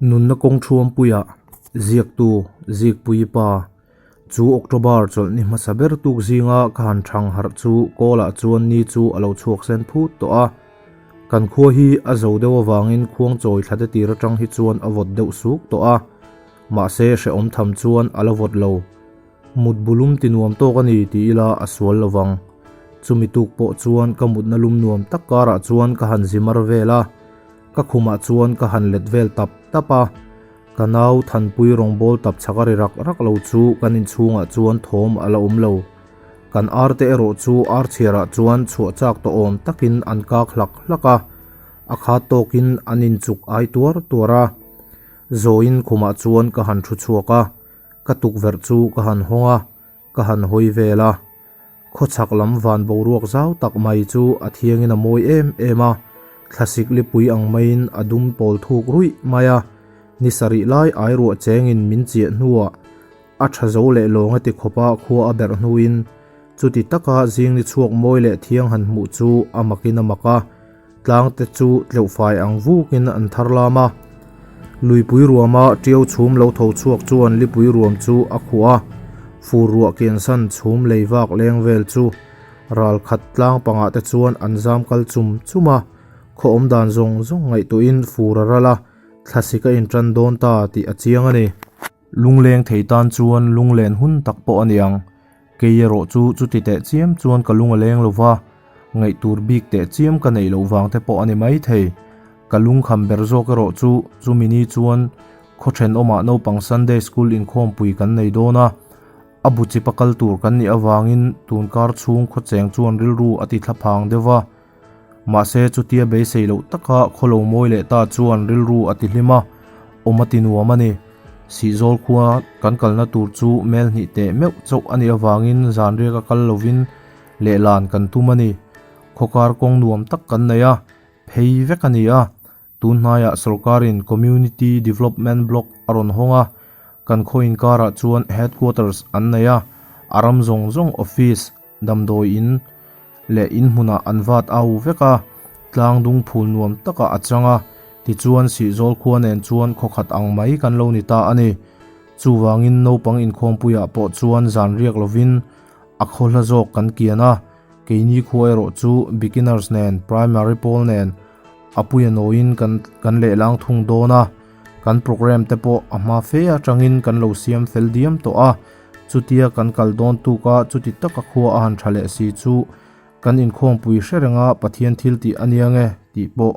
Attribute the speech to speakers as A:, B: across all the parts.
A: Nunna kawng thuampuia ziaktu Zikpuii pa chu October chawlhni hmasa ber tuk zinga ka han thang harh chu kawlah chuan ni chu a lo chhuak sen phut tawh a. Kan khua hi a zo deuh avangin khuang chawi thla te tir atang hi chuan a vawt deuh suk tawh a, mahse hrehawm tham chuan a la vawt lo. Mut bulum ti nuam tawk a ni ti ila a sual lo vang. Chumi tuk pawh chuan ka mutna lum nuam tak karah chuan ka han zi mar vel a, ka khumah chuan ka han let vel tap tap a. Ka nau Thanpui rawngbawl tap chhak a ri rak rak lo chu kan inchhungah chuan thawm a la awm lo. Kan ar te erawh chu ar chhiarah chuan chhuah chak tawh awm takin an kak hlak hlak a, a khat tawkin an inchuk ai tuar tuar a. Zawiin khumah chuan ka han thu chhuak a. Ka tukverh chu ka han hawng a, ka han hawi vel a. Khawchhak lam van boruak zau tak mai chu a thiangin a mawi em em a, thlasik lipui ang maiin a dum pawl thuk ruih mai a. Ni sarih lai ai ruah chengin min chiah hnuah a tha zo leh lawng a ti khawp a khua a berh hnuin chuti taka zing ni chhuak mawi leh thiang han hmuh chu a makin a mak a. Tlang te chu tleuhfai ang vukin an thar lam a, luipui ruama tiau chhum lo tho chhuak chuan lipui ruam chu a khuh a, fur ruah kiansan chhum lei vak leng vel chu ral khat tlang pangah te chuan an zam kal chum chum a, khaw awm dan zawng zawng ngaihtuahin fur a ral a, thlasik a intan dawn ta tih a chiang a ni. Lungleng thei tan chuan lunglen hun tak pawh a ni ang. Kei erawh chu chuti teh chiam chuan ka lung a leng lo va, ngaihtur bik teh chiam ka neih loh vang te pawh a ni mai thei. Ka lung kham ber zawk erawh chu chumi ni chuan khaw thenawmah naupang Sunday School inkhawmpui kan nei dawn a, a bu chipa kal tur kan nih avangin tunkar chhung khawcheng chuan rilru a ti thlaphang deuh va. Mahse chutia beisei loh taka khawlo mawi leh ta chuan rilru a ti hlim a, awm a ti nuam a ni. Sihzawl khua kan kalna tur chu mel hnih teh meuh chauh a nih avangin zan riak a kal lovin lehlan kan tum a ni. Khawkar kawng nuam tak kan nei a, phei vek a ni a. Tun hnaiah sorkarin Community Development Block a rawn hawng a, kan khaw inkarah chuan Headquarters an nei a, a ram zawng zawng office, Damdawi in leh in hmunah an vat au vek a, tlang dung phul nuam takah a chang a, tichuan Sihzawl khua nen chuan khaw khat ang mai kan lo ni ta a ni. Chuvangin naupang inkhawmpuiah pawh chuan zan riak lovin a khaw hla zawk kan kian a, keini khua erawh chu beginners nen primary pawl nen a puia nawiin kan kan lehlang thung dawn a, kan programme te pawh a hma fe atangin kan lo siam fel diam tawh a. Chutia kan kal dawn tuk a, chuti taka khua a han tha leh si chu kan inkhawmpui hre reng a, Pathian thil tih a nia nge tih pawh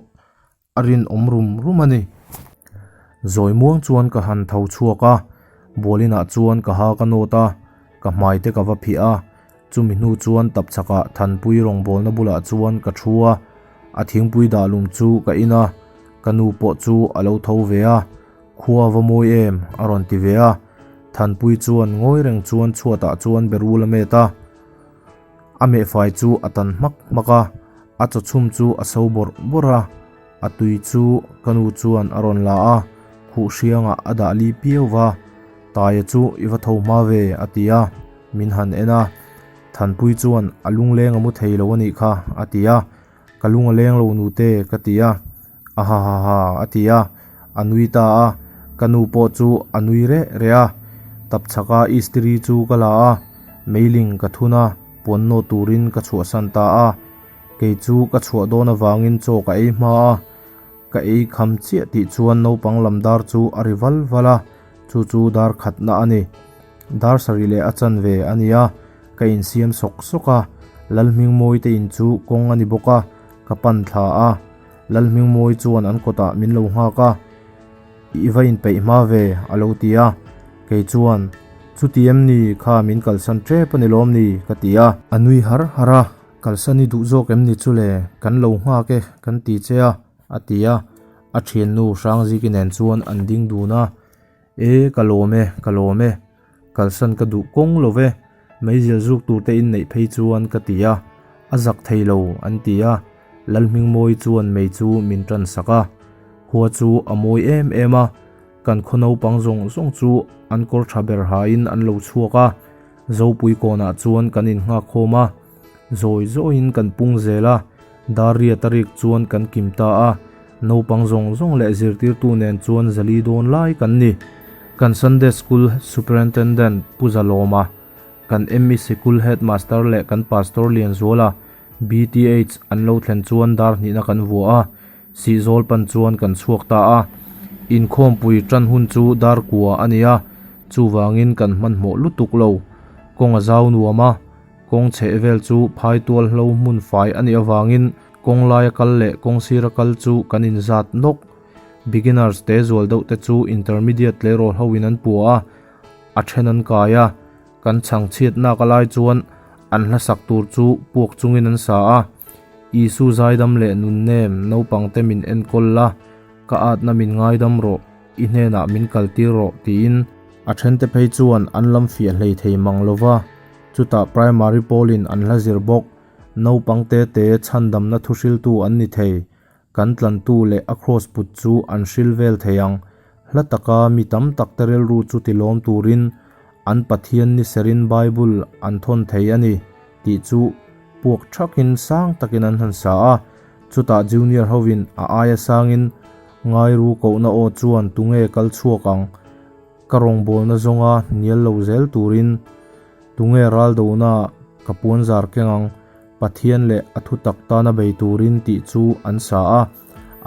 A: a rinawm rum rum a ni. Zawi muang chuan ka han tho chhuak a, bualinah chuan ka ha ka nawt a, ka hmai te ka va phih a, chumi hnu chuan tapchhakah Thanpui rawngbawlna bulah chuan ka thu a, a thingpui dahlum chu ka in a, ka nu pawh chu a lo tho ve a. Khua va mawi em? a rawn ti ve a. Thanpui chuan ngawi reng chuan chhuatah chuan berul a met a. A mehfai chu a tan hmak hmak a, a chaw chhum chu a so bawrh bawrh a. A tui chu ka nu chuan a rawn la a, khuh hriangah a dah li piau va. Taia chu i va tho hma ve, a ti a, min han en a. Thanpui chuan a lungleng a mu thei lo a nih kha, a ti a. Ka lung a leng lo nute ka ti a, a ha ha ha a ti a, a nui ta a, ka nu pawh chu a nui reh reh a, tapchhaka istiri chu ka la a, meiling ka thun a, puan nawt turin ka chhuahsan ta a, kei chu ka chhuah dawn avangin chaw ka ei hma a, ka ei kham chiah tih chuan naupang lam dar chu a ri val val a, chu chu dar khatna a ni. Dar sarih leh a chanve a ni a, ka insiam sawk sawk a, Lalhmingmawi te in chu kawng a ni bawk a, ka pan thla a, Lalhmingmawi chuan an kawtah min lo nghak a, I va inpeih hma ve a lo ti a, kei chuan, Chuti em ni kha min kalsan tep a ni lawm ni? ka ti a. A nui har har a, Kalsan i duh zawk em ni chu le, kan lo nghak e kan ti che a, a ti a, a thiannu Hrangziki nen chuan an ding dun a. E, ka lawm e, ka lawm e. Kalsan ka duh kawng lo ve, meizial zuk tur te in neih phei chuan ka ti a, a zak thei lo an ti a, Lalhmingmawi chuan mei chu min tan sak a. Khua chu a mawi em em a, kan khaw naupang zawng zawng chu an kawr tha ber hain an lo chhuak a, Zopui kawnah chuan kan innghak khawm a, zawi zawiin kan pung zel a, dar riat a rik chuan kan kim ta a. Naupang zawng zawng leh zirtirtu nen chuan zali dawn lai kan ni. Kan Sunday School Superintendent Pu Zalawma, kan ME Sikul Headmaster leh kan Pastor Lianzuala, BTH, an lo thlen chuan dar hnihna kan vuah a. Sihzawl pan chuan kan chhuak ta a, inkhawmpui tan hun chu dar kua a ni a, chuvangin kan hmanhmawh lutuk lo. Kawng a zau nuam a, kawng chheh vel chu phai tual hlo hmun fai a nih avangin kawng laia kal leh kawng sira kal chu kan inzat nawk. Beginners te zual deuh te chu intermediate tleirawl ho in an pua a, a then an kai a, Kan chhang chhiatnak a lai chuan an hlasak tur chu puak chungin an sa a, Isu zaidam leh nunnem naupangte min enkawl la, ka atna min ngaidam rawh, i hnenah min kaltir rawh tiin a thente phei chuan an lam fiah hlei thei mang lo va, chutah primary pawlin an hla zir bawk, naupang te te chhandamna thuhriltu an ni thei, kan tlantu leh a kraws put chu an hril vel thei ang. Hla taka mi tam tak te rilru chu tilawm turin an Pathian ni serin Bible an thawn thei a ni tih chu puak thakin sang takin an han sa a. Chutah junior hovin a aia sangin Ngairu kohna aw chuan tunge kal chhuak ang? Ka rawngbawlna zawnga hnial lo zel turin tunge raldona ka puanzar keng ang? Pathian leh a thutak tana bei turin tih chu an sa a,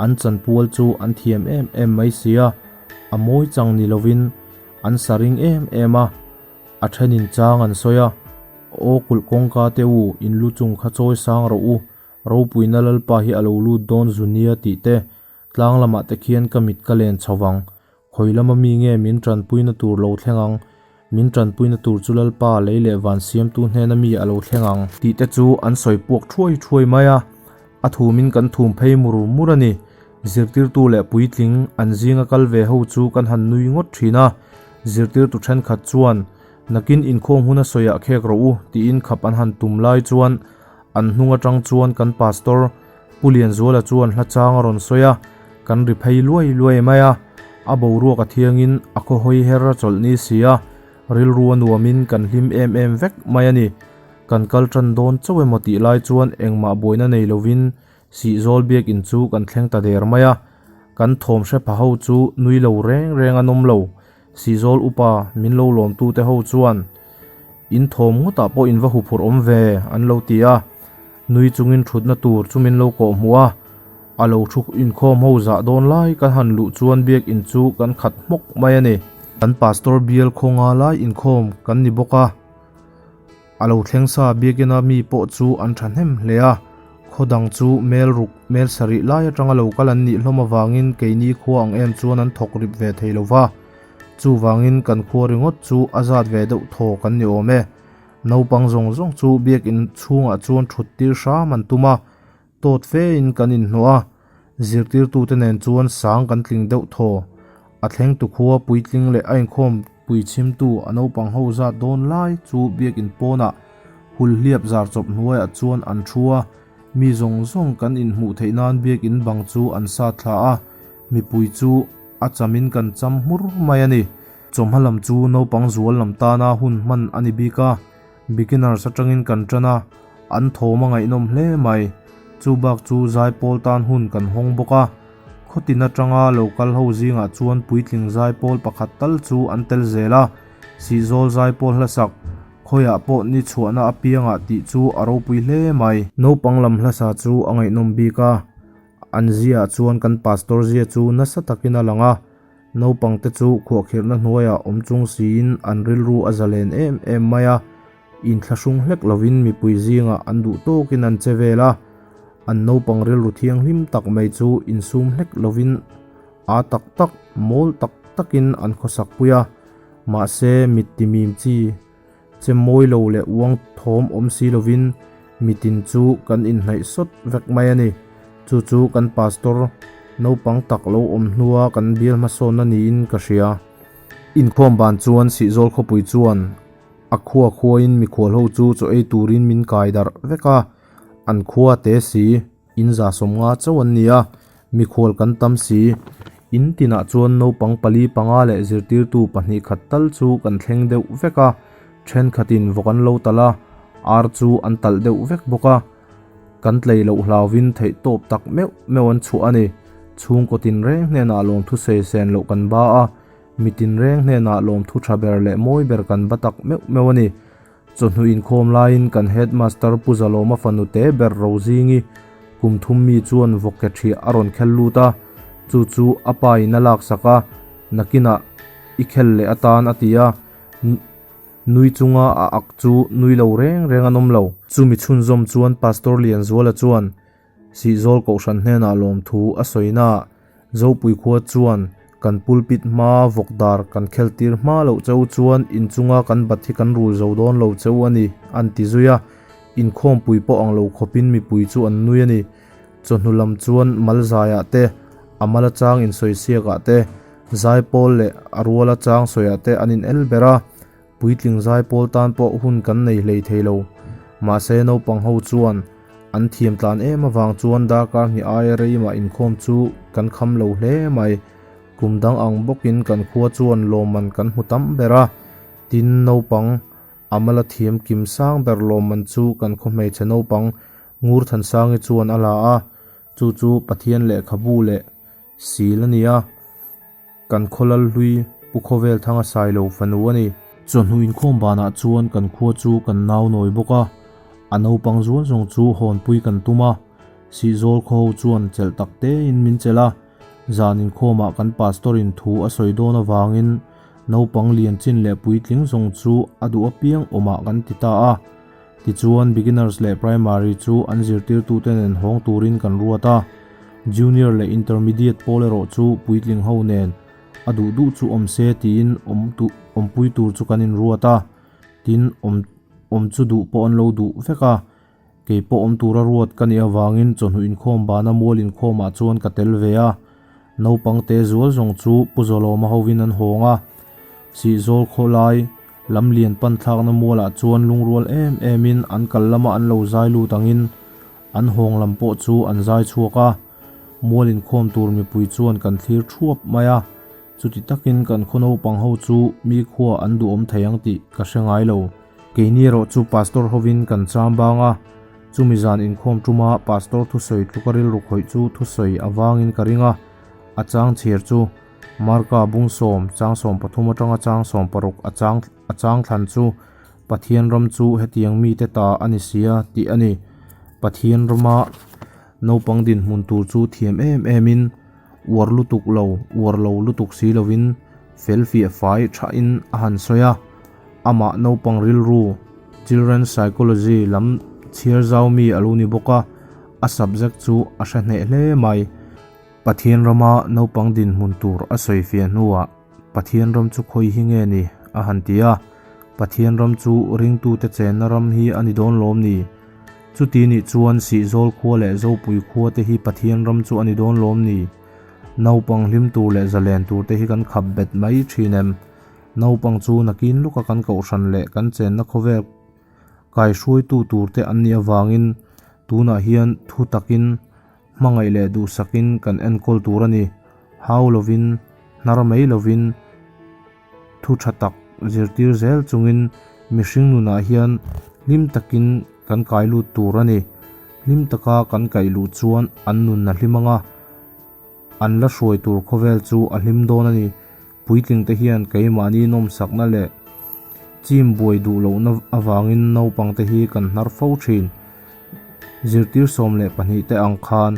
A: an chanpual chu an thiam em em mai si a, a mawi chang ni lovin an sa ring em em a, a thenin chang an sawi a, Aw kulh kawngka te u, in lu chung kha chawi sang rawh u, ropuina Lalpa hi a lo lut dawn zu nia tih te, tlang lamah te khian ka mit ka len chho vang, Khawi lama mi nge min tanpuina tur lo thleng ang? Min tanpuina tur chu Lalpa lei leh van siamtu hnena mi a lo thleng ang? Tih te chu an sawi puak thuai thuai mai a, a thumin kan thum phei mur mur a ni. Zirtirtu leh puitling an zinga kal ve ho chu kan han nui ngawt thin a, zirtirtu thenkhat chuan, Nakin inkhawm huna sawiah khek rawh u, tiin khap an han tum lai chuan an hnung atang chuan kan pastor Pu Lianzuala chuan hla chang a rawn sawi a, kan ri phei luai luai mai a, a boruak a thiangin a khaw hawi her a chawlh ni si a, rilru a nuamin kan hlim em em vek mai a ni. Kan kal tan dawn chauh emaw tih lai chuan engmah buaina nei lovin Sihzawl biakinn chu kan thleng ta der mai a, kan thawm hre pha ho chu nui lo reng reng an awm lo. Sihzawl upa min lo lawmtute ho chuan In thawm ngawtah pawh in va huphurh awm ve an lo ti a. Nui chungin thutna tur chu min lo kawh hmuh a, a lo thu inkhawm ho zah dawn lai kan han luh chuan biakinn chu kan khat hmawk mai a ni. Kan pastor bial khawnga lai inkhawm kan ni bawk a, a lo thleng sa biakina mi pawh chu an thahnem hle a, khaw dang chu mel ruk mel sarih lai atanga lo kal an nih hlawm avangin keini khua ang em chuan an thawk rip ve thei lo va, chuvangin kan khua ringawt chu a zat ve deuh thaw kan ni awm e. Naupang zawng zawng chu biakinn chhungah chuan thut tir hram an tum a, tawt fein kan inhnawh a, zirtirtute nen chuan sang kan tling deuh thaw. A thlengtu khua puitling leh a inkhawm puichhimtu a naupang ho zat dawn lai chu biakinn pawnah hulhliap zar chawp hnuaiah chuan an thu a, mi zawng zawng kan inhmuh theih nan biakinn bang chu an sat thla a, mipui chu a chamin kan cham hmur mai a ni. Chawhma lam chu naupang zual lam tana hun hman a ni bik a, beginners atangin kan tan a, an thawm a ngaihnawm hle mai. Chu bak chu zaipawl tan hun kan hawng bawk a, khawtin atanga lo kal ho zingah chuan puitling zaipawl pakhat tal chu an tel zel a, Sihzawl zaipawl hlasak, khawiah pawh ni chhuahna apiangah tih chu a ropui hle mai. Naupang lam hlasa chu a ngaihnawm bik a, an ziaah chuan kan pastor zia chu nasa takin a lang a, Naupangte chu khuahkhirhna hnuaiah awm chung siin an rilru a zalen em em mai a, inthlahrung hlek lovin mipui zingah an duh tawkin an che vel a, an naupang rilru thianghlim tak mai chu insum hlek lovin a tak tak, mawl tak takin an khawsak pui a, mahse mit timim chi che mawi lo leh uang thawm awm si lovin mitin chu kan inhnaih sawt vek mai a ni. Chu chu kan pastor naupang tak lo awm hnua kan bial hmasawnna niin ka hria. Inkhawm ban chuan Sihzawl khawpui chuan a khua khuain mikhual ho chu chaw ei turin min kai darh vek a, an khua te si. In za 50 chauh an ni a, mikhual kan tam si. In tinah chuan naupang pali panga leh zirtirtu pahnih khat tal chu kan thleng deuh vek a, thenkhatin vawk an lo talh a, ar chu an talh deuh vek bawk a. Kan tlei loh hlauvin theihtawp tak meuh meuh an chhuah a ni. Chhungkaw tinreng hnenah lawmthu sawi sen loh kan ba a, mi tinreng hnenah lawmthu tha ber leh mawi ber kan ba tak meuh meuh a ni. Chawhnu inkhawm laiin kan headmaster Pu Zalawma fanu te ber Rozingi kum thum mi chuan vawkke ṭhiah a rawn khel lut a, chu chu a pa in a laksak a, nakinah i khel leh atan a ti a. Nui chunga a ak chu nui lo reng reng an awm lo. Chumi chhunzawm chuan Pastor Lianzuala chuan Sihzawl Kohhran hnenah lawmthu a sawi na. Zopui khua chuan kan pulpit hma vawk dar kan khel tir hma loh cheu chuan inchunga kan bat hi kan rul zo dawn lo cheu a ni, an ti zui a. Inkhawmpui pawh ang lo khawpin mipui chu an nui a ni. Chawhnu lam chuan Malzaiah te, a mala chang insawi siakah te, Zaipawl leh a ruala chang sawiah te an in el ber a, puitling zaipawl tan pawh hun kan nei hlei thei lo. Mahse naupang ho chuan an thiam tlan em avang chuan darkar hnih aia rei mah inkhawm chu kan kham lo hle mai. Kum dang ang bawkin kan khua chuan lawmman kan hmu tam ber a, tin naupang a mala thiam kim sang ber lawmman chu kan khaw hmeichhe naupang Ngurthansangi chuan a la a, chu chu Pathian lehkhabu leh Sil a ni a, kan khaw lal hlui Pu Khawvel Thanga Sailo fanu a ni. Chawhnu inkhawm banah chuan kan khua chu kan nau nawi bawk a, a naupang zual zawng chu hawnpui kan tum a, Sihzawl khaw ho chuan chelh tak tein min chelh a, zan inkhawmah kan pastor in thu a sawi dawn avangin naupang lian chin leh puitling zawng chu a duh apiang awmah kan ti ta a. Tichuan beginners leh primary chu an zirtirtute nen hawng turin kan ruat a, junior leh intermediate pawl erawh chu puitling ho nen a duh duh chu awm se tiin awm tu awmpui tur chu kan inruat a, tin awm awm chu duh pawh an lo duh vek a, kei pawh awm tura ruat ka nih avangin chawhnu inkhawm bana mual inkhawmah chuan ka tel ve a, naupang te zual zawng chu Pu Zawlawma hovin an hawng a, Sihzawl khawlai Lam lian pan thlakna mualah chuan lungrual em emin an kal lama an lo zai lut angin an hawng lam pawh chu an zai chhuak a. Mual inkhawm tur mipui chuan kan thlir thuap mai a, chuti takin kan khaw naupang ho chu mi khua an duhawm thei ang tih ka hre ngai lo. Keini erawh chu pastor hovin kan cham bang a, chumi zan inkhawm tuma pastor thusawi tluka rilru khawih chu thusawi avangin ka ring a, a chang chhir chu. Marka bung sawm, chang 13 atanga chang 16 a chang a chang thlan chu Pathian ram chu hetiang mite ta a ni sia tih a ni. Pathian rama naupang dinhmun tur chu thiam em emin uar lutuk lo, uar lo lutuk si lovin fel fiah fai thain a han sawi a. Amah naupang rilru, children's psychology, lam chhiar zau mi a lo ni bawk a, a subject chu a hre hneh hle mai. Pathian rama naupang dinhmun tur a sawi fiah hnuah Pathian ram chu khawi hi nge ni? a han ti a. Pathian ram chu ringtute chenna ram hi a ni dawn lawm ni? Chuti nih chuan Sihzawl khua leh Zopui khua te hi Pathian ram chu a ni dawn lawm ni? Naupang hlim tur leh zalen tur te hi kan khap bet mai thin em? Naupang chu nakin luka kan kohhran leh kan chenna khawvel kaihruaitu tur te an nih avangin tunah hian thu takin Hmangaih leh duhsakin kan enkawl tur a ni. Hau lovin, hnar mai lovin, thu tha tak zirtir zel chungin mihring nunah hian hlim takin kan kai lut tur a ni. Hlim taka kan kaih luh chuan an nun a hlim ang a, an la hruai tur khawvel chu a hlim dawn a ni. Puitlingte hian keimahni nawmsakna leh chim buai duh lohna avangin naupangte hi kan hnar fo thin. Zirtir 12 te ang khan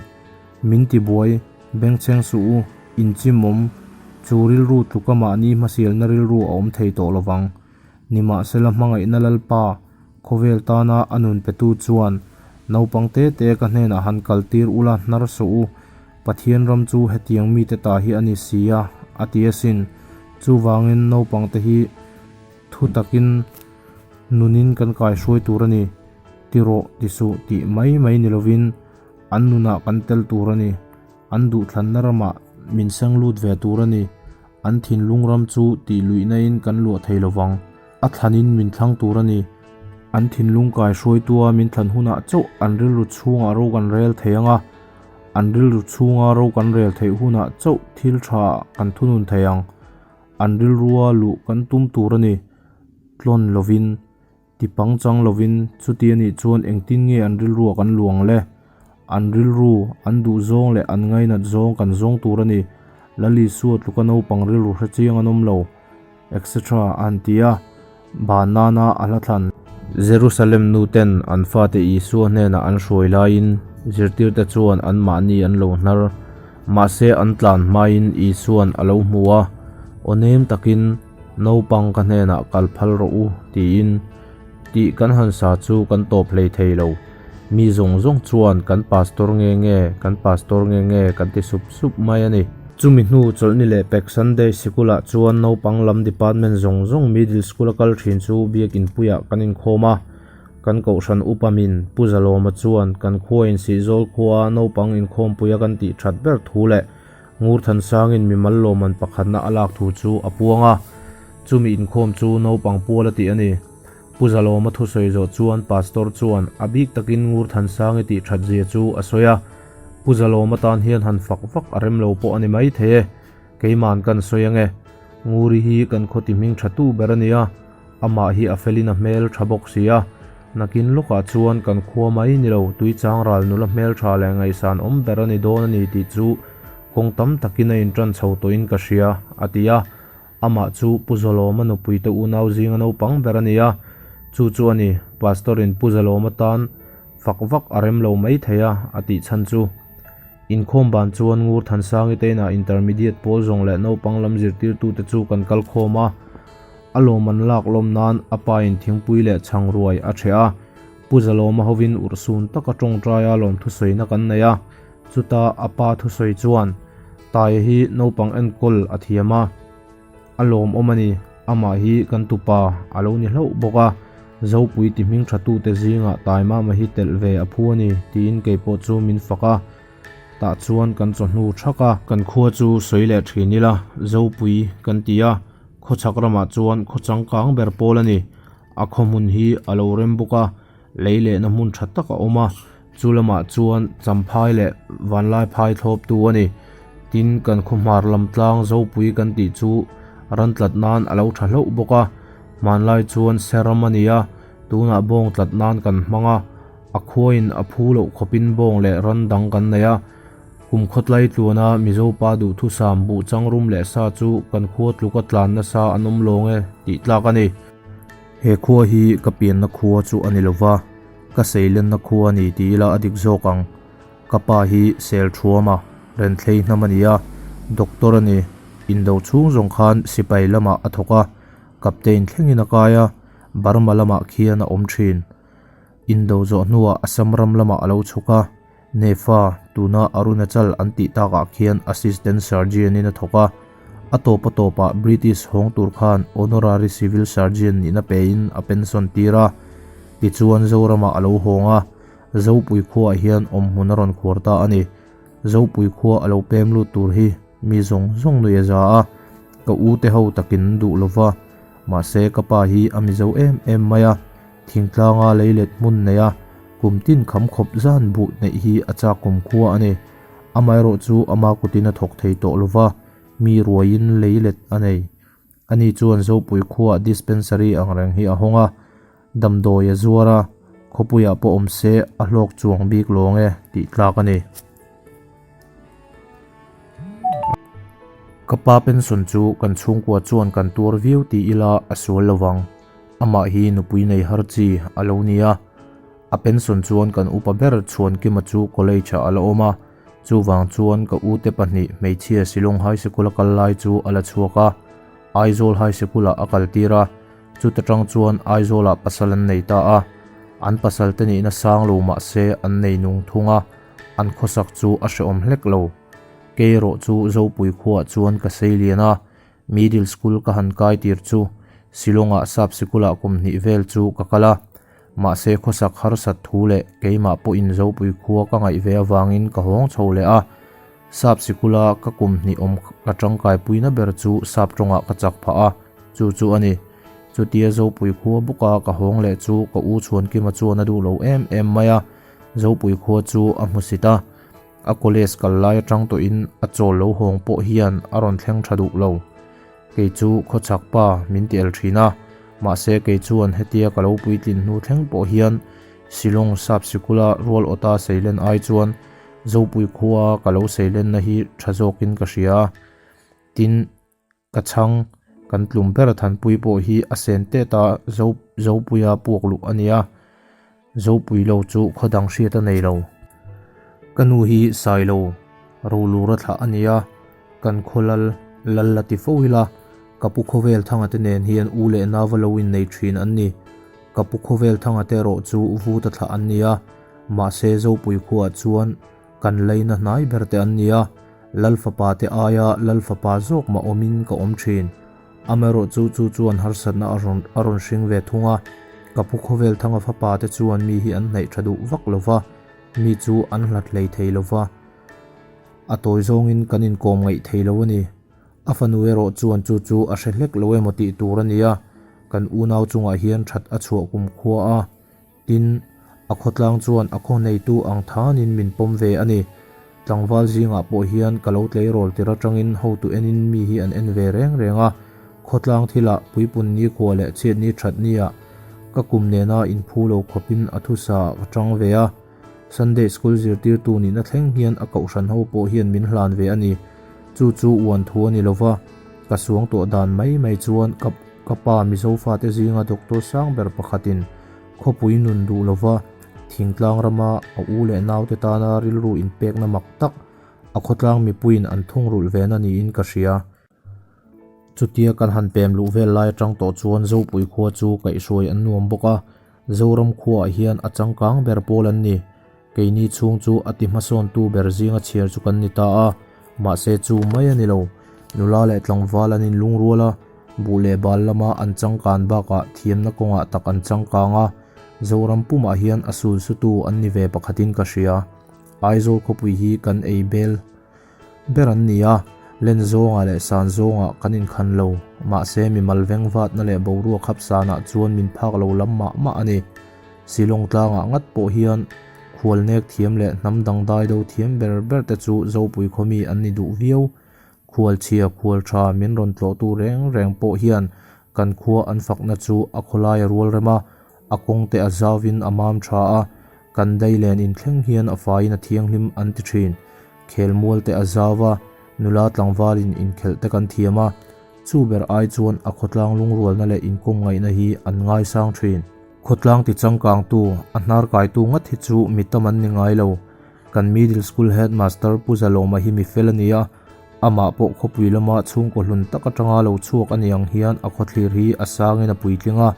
A: min ti buai bengchheng suh u, inchimawm chu rilru tluka mahni hmasialna rilru a awm thei tawh lovang. Nimahsela hmangaihna Lalpa khawvel tana a nun petu chuan naupang te te ka hnenah han kaltir ula hnar suh u, Pathian ram chu hetiang mite ta hi a ni si a, a ti asin. Chuvangin naupang te hi thu takin nunin kan kaihruai tur a ni. Ti rawh, ti suh tih mai mai ni lovin an nunah kan tel tur a ni. An duhthlanna ramah min seng lut ve tur a ni. An thinlung ram chu tih luihnain kan luah thei lovang. A thlanin min thlang tur a ni. An thinlung kaihruaitua min thlan hunah chauh an rilru chhungah ro kan rel thei ang a. An rilru chhunga ro kan rel theih hunah chauh thil tha kan thunun thei ang. An rilrua luh kan tum tur a ni. Tlawn lovin. Ti pangchang lovin chuti a nih chuan engtin nge an rilruah kan luang le? An rilru, an duhzawng leh an ngainat zawng kan zawng tur a ni. Lal Isua tluka naupang rilru hre chiang an awm lo, etc. A han ti a. Ban nana a hla thlan. Jerusalem nuten an fate Isua hnenah an hruai laiin zirtirte chuan anmahni an lo hnar. Mahse an tlan hmain Isua'n a lo hmu a, aw nem takin, Naupang ka hnenah kal phal rawh u, tiin. Tih kan han sa chu kan tawp hlei thei lo. Mi zawng zawng chuan kan pastor nge nge, kan pastor nge nge kan ti sup sup mai a ni. Chumi hnu chawlhni leh pek Sunday sikulah chuan naupang lam department zawng zawng middle school a kal thin chu biakin puiah kan inkhawm a. Kan kohhran upa min Pu Zalawma chuan kan khua insihzawl khua naupang inkhawmpuia kan tih that ber thu leh Ngurthansangin mimal lawmman pakhatna a lak thu chu a puang a. Chumi inkhawm chu naupang pual a tih a ni. Pu Zalawma thusawi zawh chuan Pastor chuan a bik takin Ngurthansangi tih that zia chu a sawi a. Pu Zalawma tan hian han fak vak a rem lo pawh a ni mai thei e. Keiman kan sawi ange. Nguri hi kan khaw ti hming tha tu ber a ni a, amah hi a felin a hmel tha bawk si a. Nakin lawkah chuan kan khua mai ni lo, Tuichang ral nula hmel tha leh ngaihsan awm ber a ni dawn a ni tih chu kawng tam takin a intan chho tawhin ka hria, a ti a. Amah chu Pu Zalawma nupuite unau zinga naupang ber a ni a, chu chu a ni, Pastor-in Pu Zalawma tan fak vak a rem lo mai thei a, a tih chhan chu. Inkhawm ban chuan Ngur Thansangi te inah Intermediate pawl zawng leh naupang lam zirtirtute chu kan kal khawm a, a lawm an lak lawm nan a pain thingpui leh chhang ruai a ṭheh a, Pu Zalawma hovin urhsun taka ṭawngṭaia lawm thusawina kan nei a, Chuta a pa thusawi chuan, Taia hi naupang enkawl a thiam a, a lawmawm a ni, amah hi kan tupa a lo ni hlauh bawk a, Zopui ti hming tha tute zingah Taimama hi telh ve a phu a ni, tiin kei pawh chu min fak a. Tah chuan kan chawhnu thak a. Kan khua chu sawi leh thin ila, Zopui kan ti a, khawchhak ramah chuan khaw changkang ber pawl a ni. A khaw hmun hi a lo rem bawk a, lei lehna hmun tha tak a awm a, chu lamah chuan Champhai leh Vanlaiphai thlawptu a ni. Tin, kan khaw hmar lam tlang Zopui kan tih chu ran tlat nan a lo tha hlauh bawk a, hmanlai chuan Seram a ni a, tunah bawng tlat nan kan hmang a, a khuain a phu loh khawpin bawng leh ran dang kan nei a. Kum khawtlai tluana Mizo pa duhthusam buh changrum leh sa chu kan khua tluka tlan nasa an awm lawng e tih tlak a ni. He khua hi ka pianna khua chu a ni lova, ka seilenna khua a ni ti ila a dik zawk ang. Ka pa hi sel thuam a, renthlei hnam a ni a, doctor a ni. Indo chhung zawng khan sipai lamah a thawk a, captain thlengin a kai a, Burma lamah khian a awm thin. Indo zawh hnuah Assam ram lamah a lo chhuk a, Nefa, tuna Arunachal an tih takah khian Assistant Surgeon in a thawk a, a tawp a tawpah British hawng tur khan Honorary Civil Surgeon nihna pein a pension tir a. Tichuan Zoramah a lo hawng a, Zopui khuaah hian awmhmun a rawn khuar ta a ni. Zopui khua a lo pem lut tur hi mi zawng zawng nuih a za a, ka u te ho takin an duh lova, mahse ka pa hi a mizo em em mai a, Thingtlanga leilet hmun neia kum tin kham khawp zan buh neih hi a chak kum khua a ni. Amaherawh chu ama kutin a thawk thei tawh lova, mi ruaiin leilet a nei. Ani chuan Zopui khuaah dispensary ang reng hi a hawng a, damdawi a zuar a, khawpuiah pawh awm se a hlawk chuang bik lawng e tih tlak a ni. Ka pa pension chu kan chhungkua chuan kan tuar viau ti ila a sual lovang. Amah hi nupui nei har chi a lo ni a, a pension chuan kan upa ber Chhuankima chu college ah a la awm a, chuvang chuan ka ute pahnih hmeichhia Shillong High Sikul a kal lai chu a la chhuak a, Aizawl High Sikul ah a kal tir a, chuta tang chuan Aizawl ah pasal an nei ta a, an pasal te nihna sang lo mah se an nei nung thung a, an khawsak chu a hrehawm hlek lo. Kei erawh chu Zopui khuaah chuan ka sei lian a, Middle school ka han kai tir chu Shillong-ah sap sikulah kum hnih vel chu ka kal a, mahse khawsak harsat thu leh keimah pawhin Zopui khua ka ngaih ve avangin ka hawng chho leh a. Sap sikula ka kum hnih awm ka tangkaipuina ber chu sap tawngah ka chak phah a, chu chu a ni. Chutia Zopui khua bawka ka hawng leh chu ka u Chhuankima chuan a duh lo em em mai a, Zopui khua chu a hmusit a. A college kal lai atang tawhin a chawl lo hawng pawh hian a rawn thleng tha duh lo. Kei chu khawchhak pa min ti el thin a, mahse kei chuan hetia ka lo puitlin hnu thleng pawh hian Shillong sap sikula rual awta seilen ai chuan. Zopui khua ka lo seilenna hi tha zawkin ka hria a. Tin, ka chhang kan tlum ber Thanpui pawh hi a sen tet a, Zo Zopuia puak luh a nia. Zopui lo chu khaw dang hriat a nei lo. Ka nu hi Sailo Rolura thlah a nia, kan khaw lal lal la ti fo ila, ka pu khawvel thanga te nen hian u leh nau va lo innei thin an ni. Ka pu khawvel thanga te erawh chu vuta thlah an nia, mahse Zopui khuaah chuan kan leina hnai ber te an nia, Lal fapa te aia Lal fapa zawk mah awmin ka awm thin. Amaherawhchu chu chuan harsatna a rawn a rawn hring ve thung a, ka pu khawvel thanga fapa te chuan mi hi an hnaih tha duh vak lo va, mi chu an hlat hlei thei lo va, a tawi zawngin kan inkawm ngaih thei lo a ni. A fanu erawh chuan chu chu a hre hlek lo emaw tih tur a ni a, kan unau chungah hian that a chhuah kum khua a. Tin, a khawtlang chuan a khaw neitu ang thanin min pawm ve a ni. Tlangval zingah pawh hian ka lo tleirawl tir atangin hotu enin mi hi an en ve reng reng a, khawtlang thilah puipun nikhua leh chhiatni that nia ka kum nena inphu lo khawpin a thusa ah ka tang ve a. Sunday School zirtirtu nihna thleng hian a kohhran ho pawh hian min hlan ve a ni. Chu chu uan thu a ni lova, ka suang tawh dan mai mai chuan ka ka pa Mizo fate zinga doctor sang ber pakhatin Khawpui nun duh lova thingtlang rama a u leh naute tana rilru inpekna mak tak a khawtlang mipuiin an thungrulh vena niin ka hria. Chutia kan han pem luh vel lai atang tawh chuan Zopui khua chu kaihhruai an nuam bawk a, Zoram khuaah hian a changkang ber pawl an ni. Keini chhung chu a ti hmasawntu ber zinga chhiar chu kan ni ta a, mahse chu mai a ni lo. Nula leh tlangval an inlungrual a, buh leh bal lama an changkan bakah thiamna kawngah tak an changkang a, Zoram pumah hian a sul sutu an ni ve pakhatin ka hria. Aizawl khawpui hi kan ei bel ber an ni a, len zawngah leh san zawngah kan inkhan lo, mahse mimal vengvatna leh boruak hap sanah chuan min phak lo lam mah mah a ni. Silawng tlangah ngat pawh hian khualnek thiam leh hnam dang dai do thiam ber ber te chu Zopui khawmi an ni duh viau. Khualchhia khual tha min rawn tlawhtu reng reng pawh hian kan khua an fakna chu a khawlai a rual rem a, a kawng te a zauvin a mam tha a, kan dai len inthleng hian a faiin a thianghlim an ti thin. Khelmual te a zau va, nula tlangvalin inkhelh te kan thiam a, chu ber ai chuan a khawtlang lungrualna leh inkawm ngaihna hi an ngaisang thin. Khawtlang ti changkangtu, a hnar kaitu ngat hi chu mi tam an ni ngai lo. Kan Middle School Headmaster Pu Zalawma hi mi fel a ni a, amah pawh khawpui lama chhungkaw hlun tak atanga lo chhuak a ni ang hian a khawthlir hi a sangin a puitling a,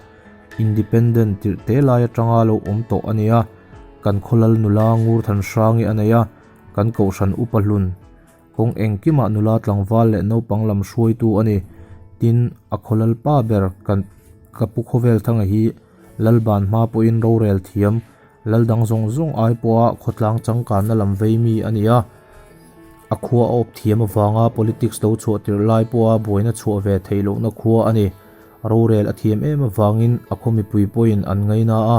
A: Independent tirh te lai atanga lo awm tawh a ni a, kan khawlal nula Ngurthan Hrangi a nei a, kan kohhran upa hlun kawng engkimah nula tlangval leh naupang lam hruaitu a ni. Tin, a khawlal pa ber kan ka pu khawvel thanga hi Lalban hma pawhin rorel thiam Lal dang zawng zawng ai pawha khawtlang changkanna lam vei mi a ni a, a khua a awp thiam avanga politics lo chhuah tirh lai pawha buaina chhuah ve theih lohna khua a ni. Rorel a thiam em avangin a khaw mipui pawhin an ngaina a,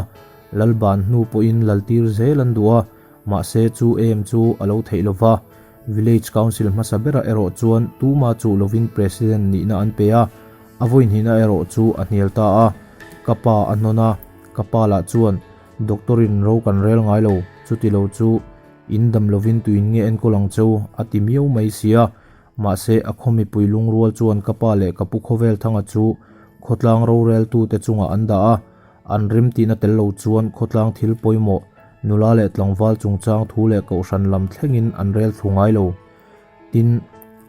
A: lal ban hnu pawhin lal tir zel an duh a, mahse chu em chu a lo theih lo va. Village Council hmasa berah erawh chuan tuma chuh lovin President nihna an pe a, a vawihnihna erawh chu a hnial ta a, ka pa a hnawn a. Ka pa lah chuan, Doctor in ro kan rel ngai lo, chuti lo chu in dam lovin tuin nge enkawl ang cheu, a ti miau mai sia. Mahse, a khaw mipui lungrual chuan ka pa leh ka pu khawvel thanga chu khawtlang roreltute chungah an dah a, an rim tihna tel lo chuan khawtlang thil pawimawh, nula leh tlangval chungchang thu leh kohhran lam thlengin an rel thlu ngai lo. Tin,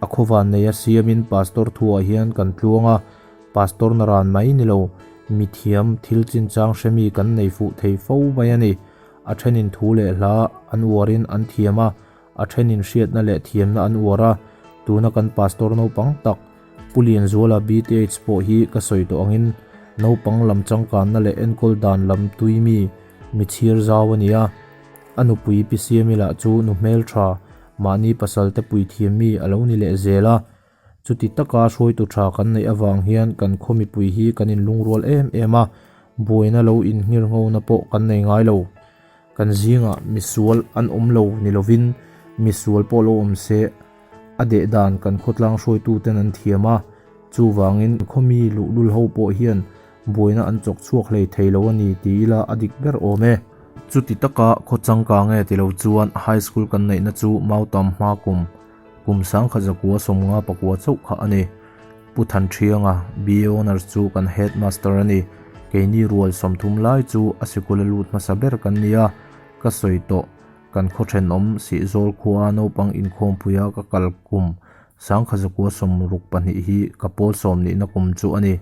A: a khawvan neia siamin Pastor thuah hian kan tluang a, Pastor na ran mai ni lo, mi thiam thil chinchang hremi kan nei fuh thei fo mai a ni. A thenin thu leh hla an uarin an thiam a, a thenin hriatna leh thiamna an uar a, tuna kan Pastor naupang tak Pu Lianzuala BTH pawh hi ka sawi tawh angin naupang lam changkanna leh enkawl dan lam tui mi, mi chhir zau a ni a. A nupui Pi Siami lah chu nu hmeltha, mahni pasal te puithiam mi a lo ni leh zel a. Chuti taka hruaitu tha kan neih avang hian kan khaw mipui hi kan inlungrual em em a, buaina lo inngirnghona pawh kan nei ngai lo. Kan zingah misual an awm lo ni lovin misual pawh lo awm se a deh dan kan khawtlang hruaituten an thiam a, chuvangin khaw mi luhlul ho pawh hian buaina an chawk chhuak hlei thei lo a ni ti ila a dik ber awm e. Chuti taka khaw changkang e ti lo chuan High School kan neihna chu Mautam hma kum kum 1959 chauh kha a ni. Pu Thanṭhianga, BA Honours chu kan Headmaster a ni. Keini rual 30 lai chu a sikul a lut hmasa ber kan ni a, ka sawi tawh. Kan khaw ṭhenawm Sihzawl khua naupang inkhawmpuia ka kal kum 1962 hi ka pawl sawm nihna kum chu a ni.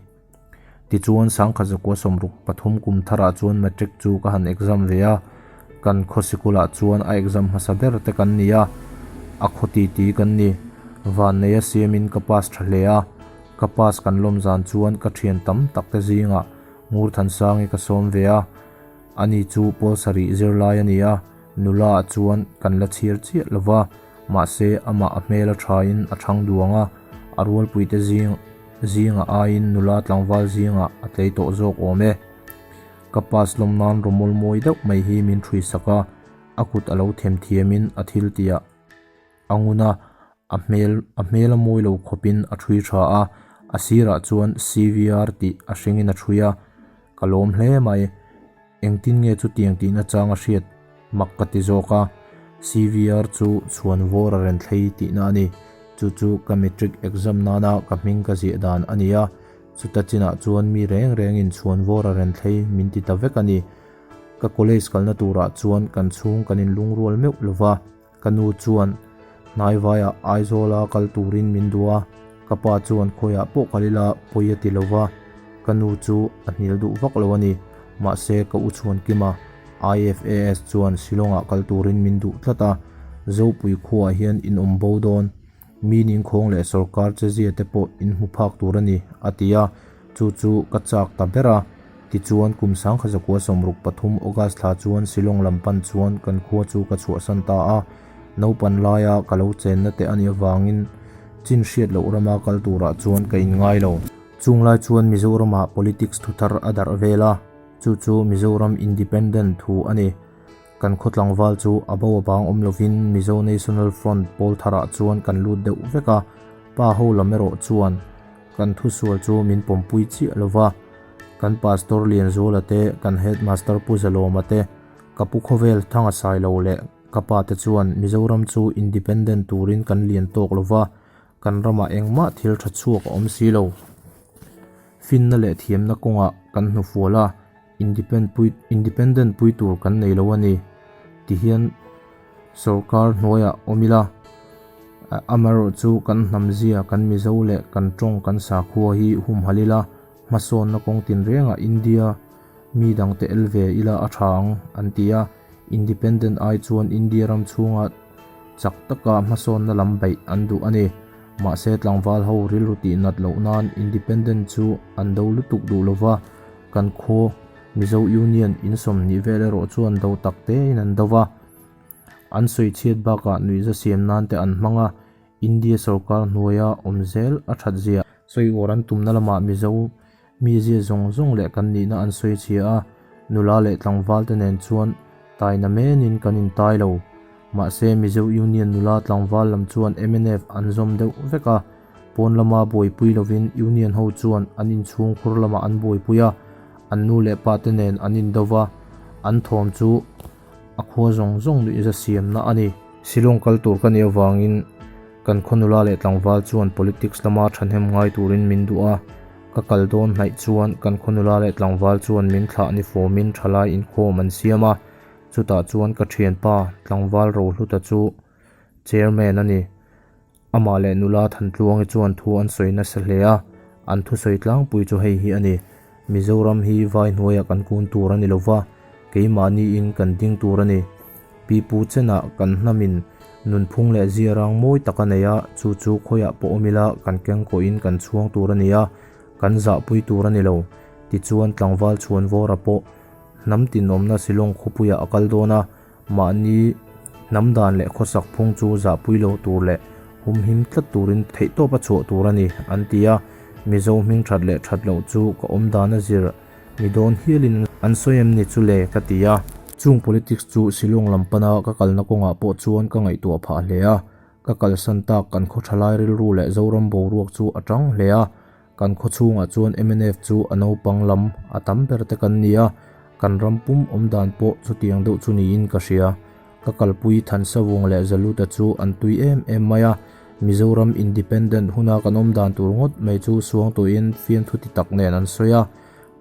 A: Tichuan 1963 kum tharah chuan matric chu ka han exam ve a, kan khaw sikulah chuan a exam hmasa ber te kan ni a, a khaw titi kan ni. Vanneia siamin ka pass tha hle a, ka pass kan lawm zan chuan ka thian tam tak te zingah Ngurthansangi ka sawm ve a, ani chu pawl sarih zirlai a ni a, nula ah chuan kan la chhir chiah lo va, mahse amah a hmel a thain a thang duang a, a rualpuite zing. Zingah aiin nula tlangval zingah a tlei tawh zawk awm e. Ka pass lawm nan rawmawl mawi deuh mai hi min ṭhui sak a, a kut a lo them thiamin a thil tihah a ngun a, a hmel a hmel a mawi lo khawpin a ṭhui ṭha a, a sirah chuan CVR tih a hringin a ṭhui a, ka lawm hle mai. Engtin nge chutiang tihna chang a hriat mak ka ti zawk a, CVR chu chhuan vawr a ren thlei tihna a ni. Chu chu ka matric exam nana ka hming ka ziah dan a ni a, chuta chinah chuan mi reng rengin chhuan vawr a ren thlei min ti ta vek a ni. Ka college kalna turah chuan kan chhung kan inlungrual meuh lova. Ka nu chuan hnaivaiah Aizawla kal turin min duh a, ka pa chuan khawiah pawh kal ila pawi a ti lo va, ka nu chu a hnial duh vak lo a ni. Mahse ka u Chhuankima, IFAS, chuan Shillong-ah kal turin min duh tlat a, Zopui khuaah hian in awm bo dawn, mi ningkhawng leh sawrkar chezia te pawh in hmu phak tur a ni, a ti a, chu chu ka chak ta ber a. Tichuan, kum 1963 August thla chuan Shillong lam pan chuan kan khua chu ka chhuahsan ta a. Naupan laia ka lo chenna te a nih avangin chin hriat loh rama kal turah chuan ka inngai lo. Chung lai chuan Mizoramah politics thu thar a darh vel a, chu chu Mizoram Independent thu a ni. Kan khaw tlangval chu a bo a bang awm lovin Mizo National Front pawl tharah chuan kan lut deuh vek a, pa ho lam erawh chuan kan thusual chu min pawmpui chiah lo va. Kan Pastor Lianzuala te, kan Headmaster Pu Zalawma te, ka pu khawvel Thanga Sailo leh ka pa te chuan Mizoram chu independent turin kan lian tawk lo va, kan ramah engmah thil tha chhuak a awm si lo. Finna leh thiamna kawngah kan hnufual a, independent pui tur kan nei lo a ni. Tihian sorkar hnuaiah awm ila, amaherawh chu kan hnamzia, kan Mizo leh kan tawng kan sakhua hi humhalh ila, Hmasawnna kawng tinrengah India mi dangte el ve ila a tha ang, an ti a. Independent ai chuan India ram chhunga chak taka hmasawnna lam beih an duh a ni. Mahse tlangval ho rilru tih nat loh nan Independent chu an do lutuk duh lova, kan khaw Mizo Union in 20 vel erawh chuan do tak tein an do va. An sawi chhiat bakah nuihza siam nan te an hmang a. India sorkar hnuaia awm zel a that zia. Sawi uar an tumna lamah Mizo mizia zawng zawng leh kan nihna an sawi chhia a, nula leh tlangval te nen chuan taina menin kan intai lo. Mahse Mizo Union nula tlangval lam chuan mnf an zawm deuh vek a, pawn lama buaipui lovin Union ho chuan an inchhung khur lamah an buaipui a, an nu leh pa te nen an indo va, an thawm chu a khua zawng zawng nuihza siamna a ni. Shillong kal tur ka nih avangin kan khaw nula leh tlangval chuan politics lama thahnem ngai turin min duh a, ka kal dawn hnaih chuan kan khaw nula leh tlangval chuan min thlah ni fawmin thalai inkhawm an siam a, chutah chuan ka thianpa tlangval Rohluta chu chairman a ni. Amah leh nula Thantluangi chuan thu an sawi nasa hle a, an thusawi tlangpui chu hei hi a ni, Mizoram hi vai hnuaiah kan kun tur a ni lova, keimahniin kan ding tur a ni. Pipu chenah kan hnamin nunphung leh ziarang mawi tak a nei a, chu chu khawiah pawh awm ila kan kengkawhin kan chhuang tur a ni a, kan zahpui tur a ni lo. Tichuan tlangval Chhuanvawra pawh hnam tinawmna Shillong khawpuiah a kal dawn a, Mahni hnam dan leh khawsak phung chu zahpui lo tur leh humhim tlat turin theihtawp a chhuah tur a ni, an ti a. Mizo hming that leh that loh chu ka awm dan a zir ni dawn hialin an sawi em ni chu le ka ti a. Chung politics chu Shillong lam pana ka kalna kawngah pawh chuan ka ngaihtuah phah hle a. Ka kalsan tak kan khaw thalai rilru leh Zoram boruak chu a tang hle a. Kan khaw chhungah chuan mnf chu a naupang lam a tam ber te kan ni a. Kan ram pum awm dan pawh chutiang deuh chu niin ka hria. Ka kalpui Thansavung leh Zaluta chu an tui em em mai a, Mizoram Independent huna kan awm dan tur ngawt mai chu suangtuahin fiamthu ti tak nen an sawi a.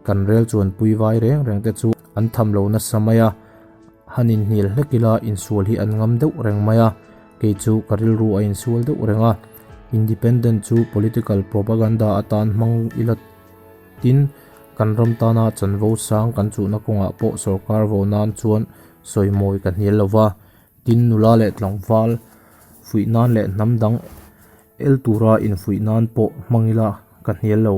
A: Kan rel chuan pui vai reng reng te chu an tham lo nasa mai a, han inhnial hlek ila insual hi an ngam deuh reng mai a, kei chu ka rilru a insual deuh reng a. Independent chu political propaganda atan hmang ila tin, kan ram tana chanvo sang kan chuhna kawngah pawh sorkar vo nan chuan sawimawi ka hnial lo va, tin nula leh tlangval fuih nan leh hnam dang el tura infuih nan pawh hmang ila ka hnial lo.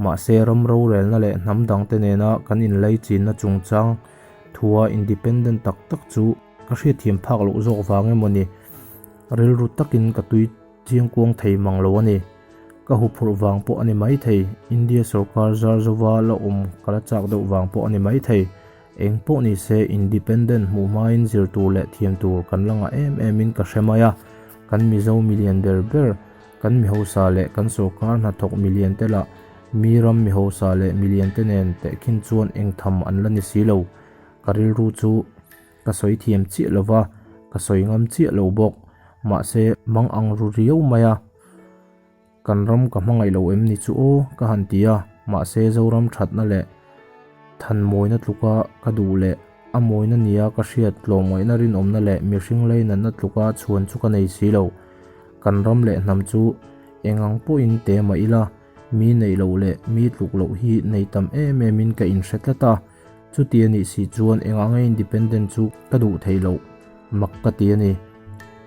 A: Mahse ram rorelna leh hnam dangte nena kan inlei chinna chungchang thua independent tak tak chu ka hriatthiam phak loh zawk vang emaw ni, rilru takin ka tui chiangkuang thei mang lo a ni. Ka huphurh vang pawh a ni maithei, India sorkar zar zova la awm ka la chak deuh vang pawh a ni maithei. Eng pawh ni se independent hmuh hmain zir tur leh thiam tur kan la ngah em em in ka hre mai a, kan Mizo milian ber ber, kan mihausa leh kan sorkar hnathawk milian te lah mi ram mihausa leh milian te nen tehkhin chuan eng tham an la ni si lo. Ka rilru chu ka sawi thiam chiah lo va, ka sawi ngam chiah lo bawk. Mahse mang ang ru riau mai a. Kan ram ka hmangaih lo em ni chu aw ka han ti a, mahse Zoram thatna leh thanmawina tluka ka duh leh a mawina nia ka hriat tlawmngaihna rinawmna leh mihring leinatna tluka chhuan chu ka nei si lo. Kan ram leh hnam chu eng ang pawhin te mah ila, mi neih loh leh mi tluk loh hi nei tam em em in ka inhre tlat a, chuti a nih si chuan eng anga independent chu ka duh theih loh mak ka ti a ni.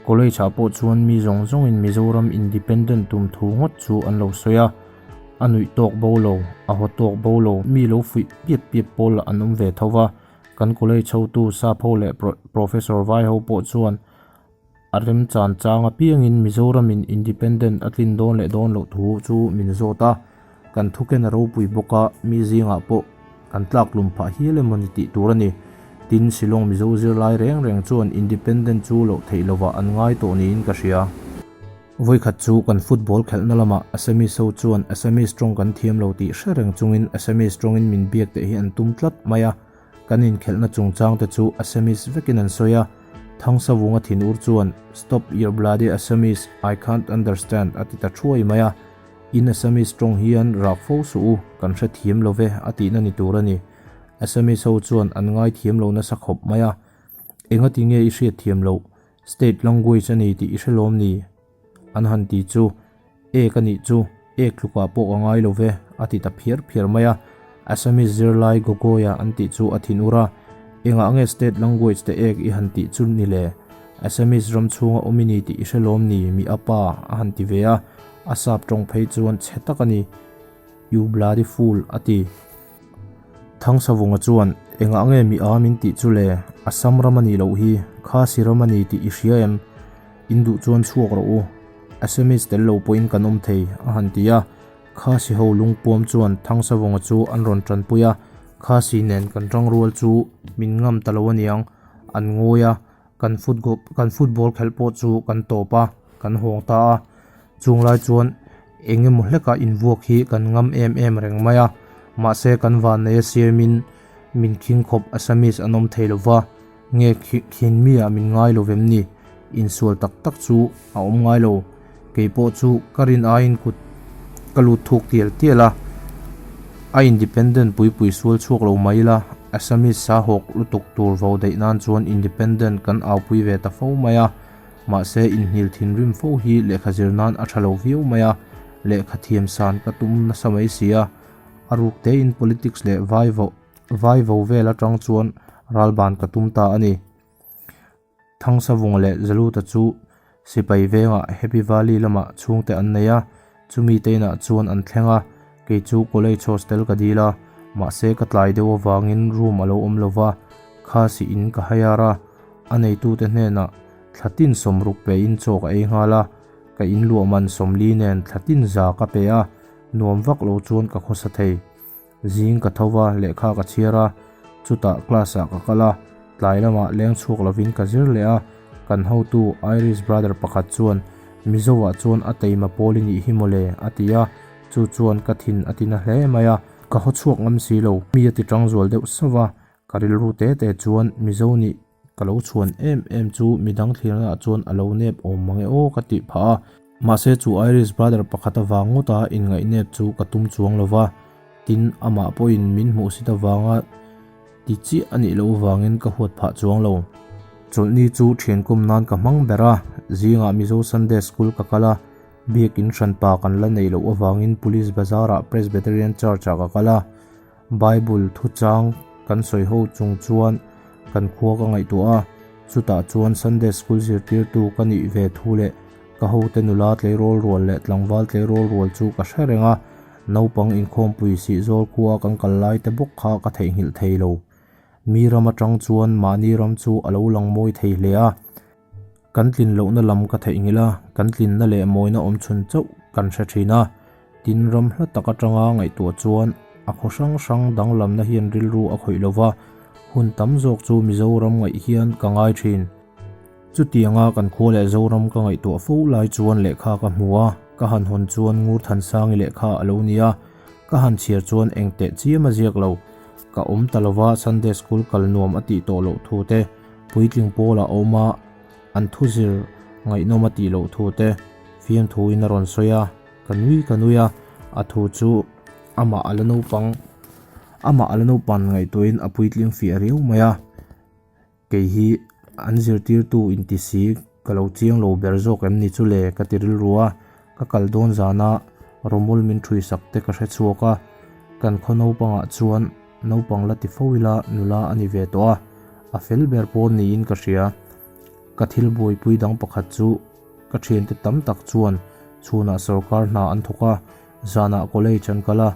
A: College ah pawh chuan mi zawng zawngin Mizoram independent tum thu ngawt chu an lo sawi a, a nuih tawk bo lo, a haw tawk bo lo, mi lo fuih piap piap pawl lah an awm ve tho va, kan college hotu sap ho leh professor vai ho pawh chuan a remchan chang apiangin Mizoramin independent a tlin dawn leh dawn loh thu chu min zawt a, kan thuken a ropui bawk a, mi zingah pawh kan tlak lum phah hial emaw ni tih tur a ni. Tin, Shillong Mizo zirlai reng reng chuan Independent chu loh theih lovah an ngai tawh niin ka hria. Vawikhat chu kan football khelhna lamah Assamese ho chuan Assamese tawng kan thiam lo tih hre reng chungin Assamese tawngin min biak teh hi an tum tlat mai a, kan inkhelhna chungchang te chu Assamese vekin an sawi a. Thangsavunga thinur chuan, Stop your bloody Assamese, I can't understand a ti ta thuai mai a. In Assamese tawng hian rak fo suh u, kan hrethiam lo ve a tihna ni tur a ni. Assamese ho chuan an ngaithiam lo nasa khawp mai a. Engati nge i hriatthiam loh? State language a ni tih i hre lawm ni? An han ti chu, Ek a nih chu, ek tlukah pawh ka ngai lo ve, a ti ta phiar phiar mai a. Assamese zirlai Gogoi-a an tih chu a thinur a, Engah nge state language te ek i han tih chu ni le? Assamese ram chhunga awm i ni tih i hre lawm ni? Mi a pa a han ti ve a. A sap tawng phei chuan chhe tak a ni, You bloody fool, a ti. Thangsavunga chuan, Engah nge mi a min tih chu le? Assam ram a nih loh hi, Khasi ram a ni tih i hria em? In duh chuan chhuak rawh u. Assamese tel lo pawhin kan awm thei, a han ti a. Khasi ho lungpuam chuan Thangsavunga chu an rawn tanpui a, Khasi nen kan tangrual chu min ngam ta lo aniang, an ngawi a. Kan kan football khelh pawh chu kan tawp a, kan hawng ta a. Chung lai chuan eng emaw hleka invuak hi kan ngam em em reng mai a. Mahse kan vannei a siamin min khing khawp Assamese an awm thei lova, nge khin mi ah min ngai lo vem ni? Insual tak tak chu a awm ngai lo. Kei pawh chu ka rin aiin kut ka lut thuk tial tial a, a independent pui pui sual chhuak lo mai ila, Assamese sa hawk lutuk tur vo daih nan chuan independent kan aupui ve ta fo mai a, mahse inhnil thinrim fo hi lehkha zir nan a tha lo viau mai a, lehkha thiam san ka tum nasa mai si a, a ruk tein politics leh vai vo vai vo vel atang chuan ralban ka tum ta a ni. Thangsavunga leh Zaluta chu sipai vengah Happy Valley lamah chhungte an nei a, chumi te inah chuan an thleng a, kei chu college hostel ka dil a, mahse ka tlai deuh avangin room a lo awm lo va, Khasi in ka hire a, a neitute hnenah thla tin sawmruk pein chaw ka ei nghal a, ka inluah man sawmli nen thla tin za ka pe a, nuam vak lo chuan ka khawsa thei. Zing ka tho va, lehkha ka chhiar a, chutah class ah ka kal a, tlai lamah leng chhuak lovin ka zir leh a, kan hotu Irish brother pakhat chuan Mizo ah chuan a teima pawl i nih hi mawle a ti a, chu chuan ka thin a ti na hle mai a, ka haw chhuak ngam si lo, mi a ti tang zual deuh sauh a. Ka rilru te te chuan Mizo nih ka lo chhuan em em chu midang thlirna ah chuan a lo nep awm mang e aw ka tih phah a. Mahse chu Irish brother pakhat avang ngawta inngaih nep chu ka tum chuang lo va, tin amah pawhin min hmuhsit avanga ti chiah a nih loh avangin ka huat phah chuang lo. Chawlhni chu thiankawm nan ka hmang ber a, zingah Mizo Sunday School ka kal a, Biakin hranpa kan la neih loh avangin Police Bazar-ah Presbyterian Church-ah ka kal a, Bible thuchang kan sawi ho chung chuan kan khua ka ngaihtuah a, chutah chuan Sunday School zirtirtu ka nih ve thu leh ka hote nula tleirawl rual leh tlangval tleirawl rual chu ka hre reng a, naupang inkhawmpui sihzawl khua kan kal lai te bawk kha ka theihnghilh thei lo. Mi ram atang chuan mahni ram chu a lo lang mawi thei hle a. Kan tlin lohna lam ka theihnghilh a, kan tlinna leh mawina awm chhun chauh kan hre thin a. Tin, ram hla tak atanga ngaihtuah chuan a khaw hrang hrang danglamna hian rilru a khawih lo va, hun tam zawk chu Mizoram ngaih hian ka ngai thin. Chutianga kan khua leh Zoram ka ngaihtuah fo lai chuan lehkha ka hmu a, ka han hawn chuan Ngurthansangi lehkha a lo ni a, ka han chhiar chuan eng teh chiam a ziak lo. Ka awm ta lova Sunday School kal nuam a tih tawh loh thu te, Puitling pawl a awm a, an thuzir ngaihnawm a tih loh thu te fiamthuin a rawn sawi a, ka nui ka nui a, a thu chu amah a la naupang amah a la naupan ngaihtuahin a puitling fiah riau mai a, kei hi an zirtirtu inti si ka lo chiang lo ber zawk em ni chu le ka ti rilru a, ka kal dawn zana rawmul min ṭhui sak te ka hre chhuak a, kan khaw naupangah chuan Naupang la ti fo ila nula a ni ve tawh a, a fel ber pawn niin ka hria. Ka thil buaipui dang pakhat chu ka thiante tam tak chuan chhunah sorkar hna an thawk a, zanah college an kal a,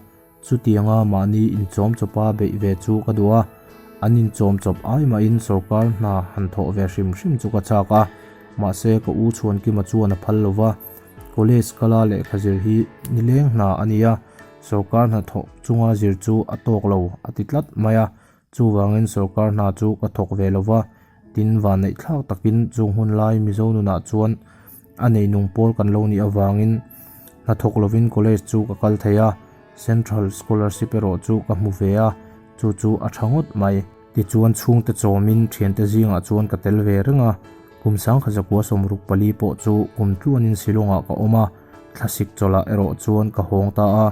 A: chutianga mahni inchawm chawpa beih ve chu ka duh a, an inchawm chawp ai mahin sorkar hna han thawh ve hrim hrim chu ka chak a, mahse ka u Chhuankima chuan a phal lo va, college kala lehkha zir hi nileng hna a ni a, Sorkar hnathawk chunga zir chu a tawk lo a ti tlat mai a, chuvangin sorkar hna chu ka thawk ve lo va, tin vanneih thlak takin chung hun lai Mizo nunah chuan a neinung pawl kan lo nih avangin hnathawk lovin college chu ka kal thei a, Central Scholarship erawh chu ka hmu ve a, chu chu a tha ngawt mai. Tichuan chhungte chawmin thiante zingah chuan ka tel ve reng a, kum sangkhat zakua 64 pawh chu kum tluanin Shillong-ah ka awm a, Thlasik chawlhah erawh chuan ka hawng ta a,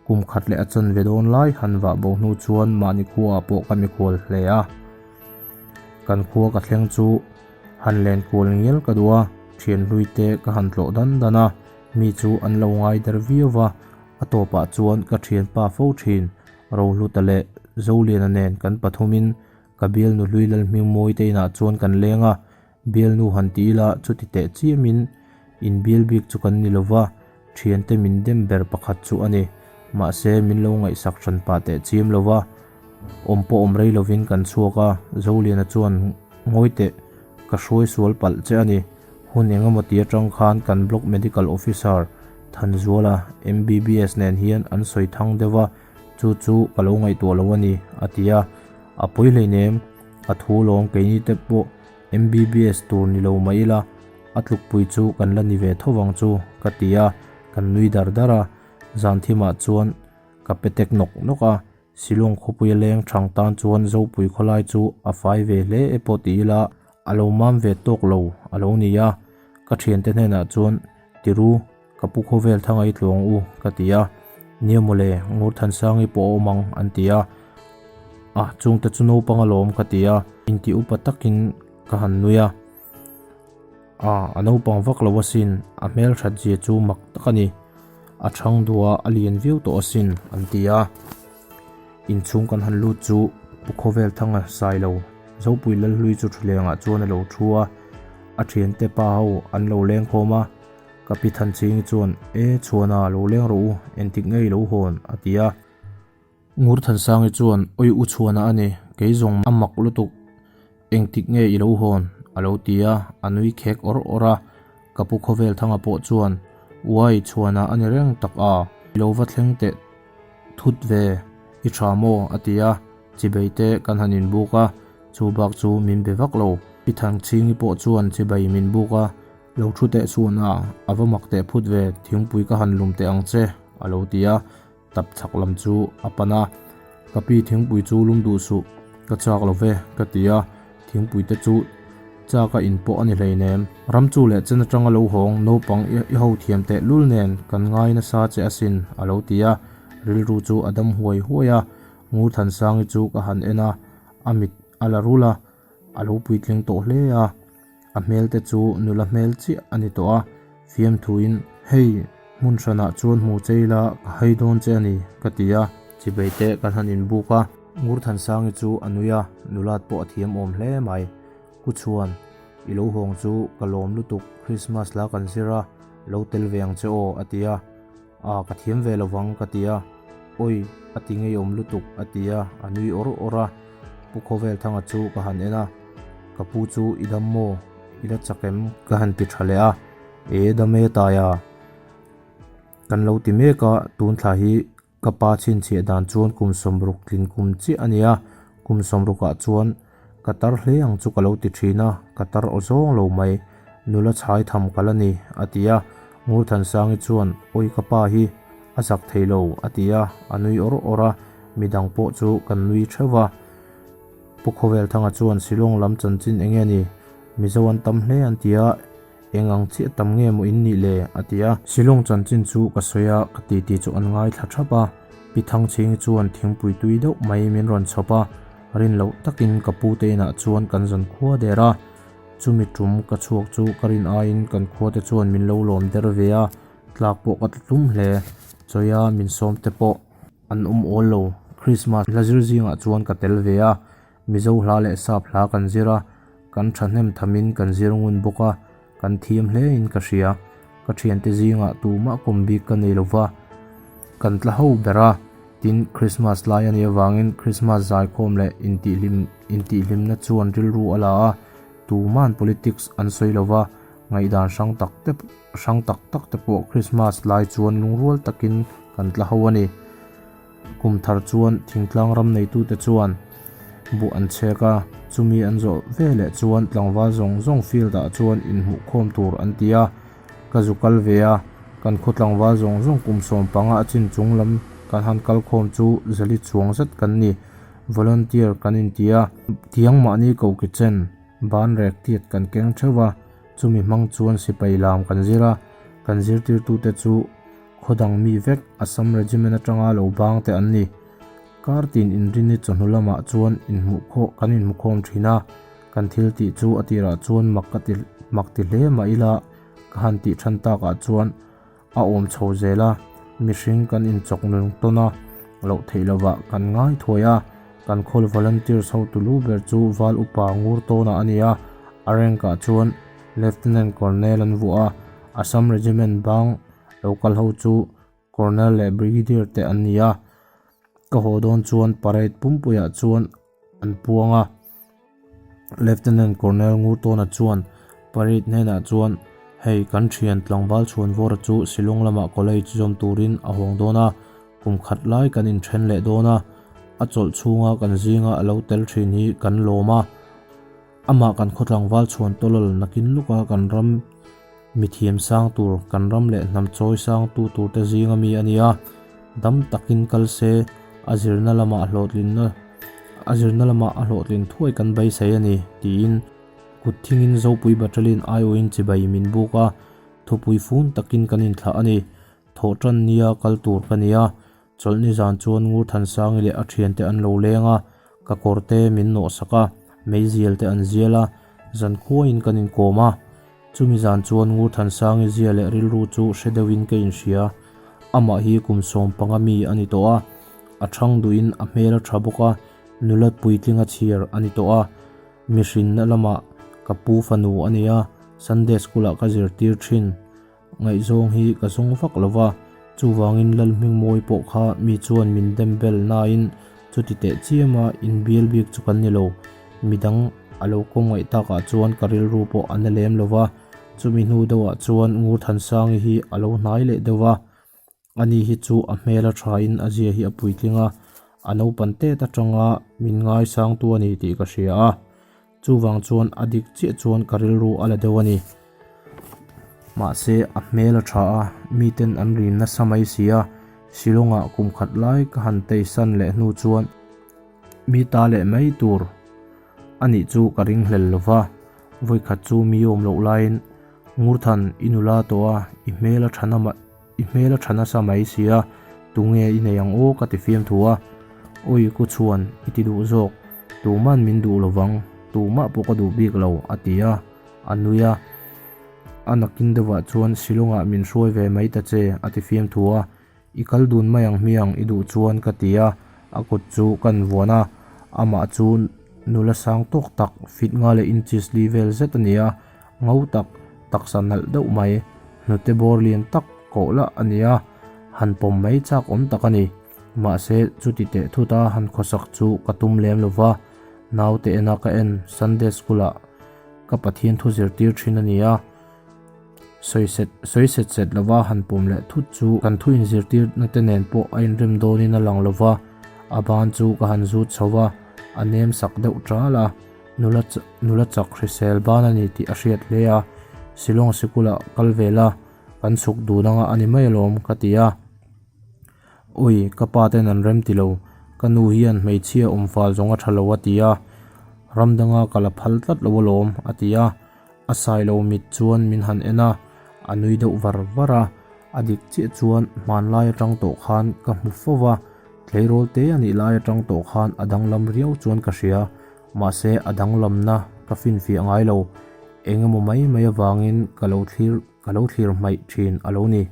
A: kum khat leh a chanve dawn lai han vah bo hnu chuan mahni khuaah pawh ka mikhual hle a. Kan khua ka thleng chu han len kual ngial ka duh a, thian hlui te ka han tlawh dan dan a, mi chu an lo ngai der viau va, a tawpah chuan ka thianpa fo thin, Rohluta leh Zoliana nen kan pathumin ka bialnu hlui Lalhmingmawi te inah chuan kan leng a, Bialnu han ti ila chuti teh chiamin in bial bik chu kan ni lova, thiante min dem ber pakhat chu a ni. Mahse min lo ngaihsak hran pah teh chiam lova, awm pawh awm rei lovin kan chhuak a, Zoliana chuan ngawi teh ka hruai sual palh che a ni. Hun eng emaw ti atang khan kan Block Medical Officer Thanzuala, MBBS nen hian an sawi thang deuh a, chu chu ka lo ngaihtuah lo a ni, a ti a. A pawi hleinem, a thu lawm keini te pawh MBBS tur ni lo mah ila, a tlukpui chu kan la ni ve tho vang chu, ka ti a, kan nui dar dar a. Zan thimah chuan ka pe tek nawk nawk a, Shillong khawpuia leng thang tan chuan Zopui khawlai chu a fai ve hle e pawh ti ila, a lo mam ve tawk lo a lo ni a. Ka thiante hnenah chuan, Tiru, ka pu khawvel thanga i tluang u, ka ti a. Nia mawle, Ngurthansangi pawh a awm ang, an ti a. A, chungte chu naupang alawm, ka ti a. Inti upa takin ka han nui a. A, a naupang vak lo asin, a hmelthat zia chu mak tak a ni. A chhang duh a, a lian viau tawh asin, an ti a. Inchhung kan han lut chu Pu Khawvel Thanga sai lo, Zopui Lalhlui chu thulengah chuan a lo thu a. A thiante pa ho an lo leng khawm a. Ka pi Thanchhingi chuan, E, Chhuana, lo leng rawh u, entik ngei lo hawn, a ti a. Ngur Thansangi chuan, Awi u Chhuana a ni, kei zawng a mak lutuk, engtik nge i lo hawn? a lo ti a, a nui khek awr awr a. Ka pu Khawvel Thanga pawh chuan, Uai, Chhuana a ni reng tak a, i lo va thleng teh thut ve, i tha maw? a ti a, chibei te kan han inbuk a, chu bak chu min be vak lo. Pi Thangchhingi pawh chuan chibei min buk a, Lo thu teh chuan a, a va mak teh phut ve, thingpui ka han lum teh ang che, a lo ti a, tap chhak lam chu a pan a. Ka pi thingpui chu lum duh suh. Ka chak lo ve, ka ti a, thingpui te chu chak a in pawh a ni hleinem. Ram chu leh chen atanga lo hawng naupang i ho thiam teh lul nen kan ngai nasa che asin, a lo ti a, rilru chu a dam huai huai a, Ngurthansangi chu ka han en a, a mit a la rul a, a lo puitling tawh hle a, a hmel te chu nula hmel chiah a ni tawh a, fiamthuin, Hei, hmun hranah chuan hmu che ila ka hai dawn che a ni, ka ti a, chibei te kan han inbuk a. Ngurthansangi chu a nui a, nulat pawh a thiam awm hle mai. Ku chhuan, i lo hawng chu ka lawm lutuk, Christmas la kan zir a, lo tel ve ang che aw, a ti a. A, ka thiam ve lovang ka ti a. Awi, a ti ngeiawm lutuk a ti a, a nui awr awr a. Pu Khawvelthanga chu ka han en a, Ka pu chu i dam maw? I la chak em? Ka han ti tha leh a, E, dam e Taia. Kan lo ti mek a, tun thla hi ka pa chhinchhiah dan chuan kum sawmruk tlin kum chiah a nia, kum sawmrukah chuan Ka tar hle ang chu ka lo ti thin a, ka tar aw zawng lo mai, nula chhai tham ka la ni, a ti a. Ngurthansangi chuan, Awi ka pa hi, a zak thei lo, a ti a, a nui awr awr a, midang pawh chu kan nui theuh a. Pu Khawvelthanga chuan, Shillong lam chanchin eng nge ni? Mizo an tam hle an ti a, eng ang chiah tam nge maw in nih le? a ti a. Shillong chanchin chu ka sawi a, ka titi chu an ngaithla thap a. Pi Thangchhingi chuan thingpui tui deuh mai min rawn chhawp a, Rin loh takin ka pu te inah chuan kan zawn khua der a, chumi tum ka chhuak chu ka rin aiin kan khua te chuan min lo lawm der ve a, tlak pawh ka tla tlum hle. Chawia min sawm te pawh an awm awl lo. Christmas hla zir zingah chuan ka tel ve a, Mizo hla leh sap hla kan zir a, kan thahnem thamin kan zir ngun bawk a, kan thiam hle in ka hria. Ka thiante zingah tumah kawm bik ka nei lova, kan tla ho ber a, tin Christmas lai a nih avangin Christmas zaikhawm leh intihhlim intihhlimna chuan rilru a la a, tuma'n politics an sawi lova, ngaihdan hrang tak te hrang tak tak te pawh Christmas lai chuan lungrual takin kan tla ho a ni. Kum thar chuan thingtlang ram neitute chuan buh an chhek a, chumi an zawh ve leh chuan tlangval zawng zawng field ah chuan inhmuhkhawm tur an ti a, ka zu kal ve a, kan khaw tlangval zawng zawng kum sawmpanga a chin chung lam kan han kal khawm chu zali chuang zet kan ni, volunteer kan inti a, tiang mahni ko kitchen ban rek tiat kan keng theuh a, chumi hmang chuan sipai lam kan zir a, kan zirtirtute chu. Khaw dang mi vek Assam Regiment atanga lo bang te an ni. Kar tin inrinni chawhnu lamah chuan inhmuhkhawh kan inhmukhawm thin a, kan thil tih chu a tirah chuan mak ka ti mak ti hle mah ila ka han tih than takah chuan a awm chho zel a, mihring kan inchawk nung tawn a, loh theih lovah kan ngai thuai a, kan khawl volunteers hotu lu ber chu Val Upa Ngur Tawna a ni a, a rank ah chuan Lieutenant Colonel an vuah a, Assam Regiment bang Lo kal ho chu Colonel leh Brigadier te an ni a, ka haw dawn chuan parade pumpuiah chuan an puang a. Lieutenant Colonel Ngurtawna chuan parade hnenah chuan hei kan thian tlangval chhuanvawra chu Shillong lamah college zawm turin a hawng dawn a, kum khat lai kan inthen leh dawn a, a chawlh chhunga kan zinga a lo tel thin hi kan lawm a. Amah kan khaw tlangval chhuan tawlawl nakin luka kan ram mithiam sang tur, kan ram leh hnam chawi sang tu tur te zinga mi a ni a. Dam takin kal se, a zirna lamah hlawhtlinna a zirna lamah a hlawhtlin thuai kan beisei a ni, tiin kut thingin Zopui Battalion aiawhin chibai min buk a, thupui fun takin kan inthlah a ni. Thawhtan nia kal tur ka ni a, Chawlhni zan chuan Ngurthansangi leh a thiante an lo leng a, ka kawr te min nawh sak a, meizial te an zial a, zan khuaiin kan inkawm a. Chumi zan chuan Ngurthansangi zia leh rilru chu hre deuhin ka inhria. Amah hi kum 15 mi a ni tawh a, a thang duhin a hmel a tha bawk a, nulat puitlinga chhiar a ni tawh a. Mihrinna lamah ka pu fanu a ni a, Sunday school-ah ka zirtir thin. Ngaihzawng hi ka zawng vak lo va, chuvangin Lalhmingmawi pawh kha mi chuan min dem bel nain chuti teh chiama inbial bik chu kan ni lo. Midang a lo kawm ngaih takah chuan ka rilru pawh a na lem lo va, chumi hnu deuhah chuan Ngurthansangi hi a lo hnai leh deuh va, ani hi chu a hmel a thain a zia hi a puitling a, a naupan tet atanga min ngaisangtu a ni tih ka hria a. Chuvang chuan a dik chiah chuan ka rilru a la deuh a ni. Mahse a hmel a tha a, miten an rin nasa mai si a, Shillong-ah kum khat lai ka han teisan leh hnu chuan Mi ta leh mai tur a nih chu ka ringhlel lo va, vawikhat chu mi awm loh laiin Ngurthan i nula tawh a, i hmel a tha na i hmel a tha nasa mai sia, tunge i nei ang aw ka ti fiam thu a, Awi ku chhuan i ti duh zawk, tuman min duh lo vang, tumah pawh ka duh bik lo a ti a, a nui a. A nakin deuhah chuan Shillong-ah min hruai ve mai ta che a ti fiam thu a, I kal dun mai ang hmiang i duh chuan ka ti a, a kut chu kan vuan a, amah chu nula sang tawk tak fit nga leh inches li vel zet a ni a, ngo tak, taksa nalh deuh mai, hnute bawr lian tak kawh lah a ni a, han pawm mai chak awm tak a ni. Mahse, chuti teh thut a han khawsak chu ka tum lem lo va, naute ena ka en Sunday school ah ka Pathian thu zirtir thin a ni a, Sawi set sawi set set lova han pawm leh thut chu kan thu inzirtirna te nen pawh a inrem dawnin a lang lova, a ban chu ka han zut chho va, a nem sak deuh ṭal a, nula nula chak hrisel ban a ni tih a hriat hle a, Shillong sikula kal ve la, kan chhuk dun anga a ni mai alawm ka ti a. Ui, ka pa ten an rem ti lo, ka nu hian hmeichhia awm fal zawng a tha lo a ti a, ram danga ka la phal tlat lo alawm a ti a. A sailo mit chuan min han en a, a nui deuh var var a, a dik chiah chuan hmanlai atang tawh khan ka hmu fo va, tleirawl te a nih lai atang tawh khan a danglam riau chuan ka hria, mahse a danglamna ka finfiah ngai lo, eng emaw mai mai avangin ka lo thlir ka lo thlir hmaih thin a lo ni.